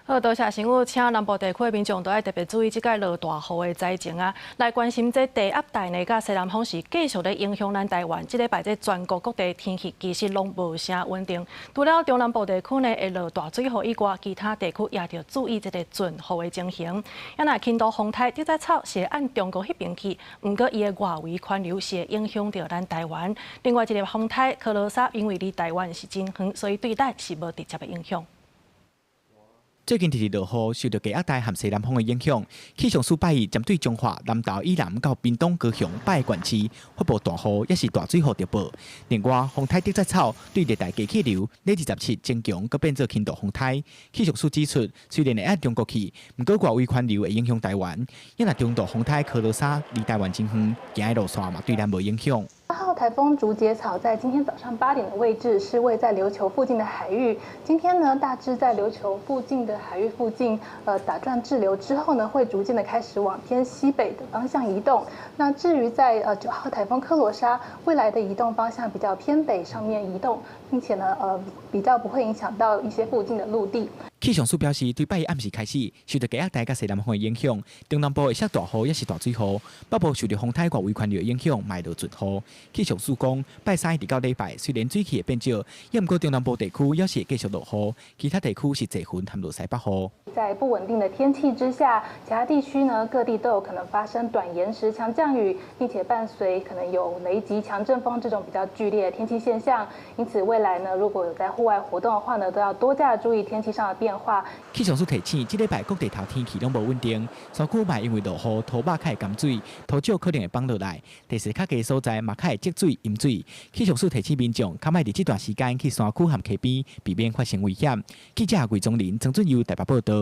好，多謝新聞，請南部地區的民眾都愛特別注意這擺落大雨的災情啊！來關心這低壓帶呢，佮西南風是繼續咧影響咱台灣。這禮拜這全國各地天氣其實攏無啥穩定。除了中南部地區呢會落大水雨以外，其他地區也著注意這个陣雨的情形。啊，若輕度風颱竹節草是會按中國彼爿去，毋過伊的外圍環流是會影響著咱台灣。另外一个風颱科羅莎因為離台灣是真遠，所以對咱是無直接的影響。最近直直落雨，受著低壓帶和西南風的影響，氣象署拜一針對彰化、南投以南到屏東、高雄八个縣市發布大雨，抑是大水雨特報。另外，風颱竹節草對熱帶低氣流咧27增強，閣變做輕度風颱。氣象署指出，雖然會按中國去，毋過外圍環流會影響台灣。抑若中度風颱科羅莎離台灣真遠，行的路線嘛對咱無影響。8號颱風竹節草在今天早上8點的位置是位在琉球附近的海域。今天呢，大致在琉球附近的海域附近，打轉滯留之後呢，會逐漸的開始往偏西北的方向移動。那至於在9號颱風科羅莎，未來的移動方向比較偏北上面移動，並且呢，比較不會影響到一些附近的陸地。氣象署表示，對拜一暗時開始，受著低壓帶佮西南風的影響，中南部會落大雨，抑是大水雨；北部受著風颱外圍環流的影響，嘛會落陣雨。氣象署講，拜三一直到禮拜，雖然水氣會變少，抑毋過中南部地區猶是會繼續落雨，其他地區是濟雲和落西北雨。在不穩定的天氣之下，其他地區呢，各地都有可能發生短延時強降雨，並且伴隨可能有雷擊、強陣風這種比較劇烈的天氣現象。因此，未來呢，如果有在戶外活動的話呢，都要多加注意天氣上的變化。氣象署提醒，這禮拜各地頭天氣攏無穩定，山區嘛因為落雨，土肉較會含水，土石可能會崩落來，地勢較低所在嘛較會積水、淹水。氣象署提醒民眾，較莫佇這段時間去山區和溪邊，避免發生危險。記者魏宗林、曾俊佑台北報導。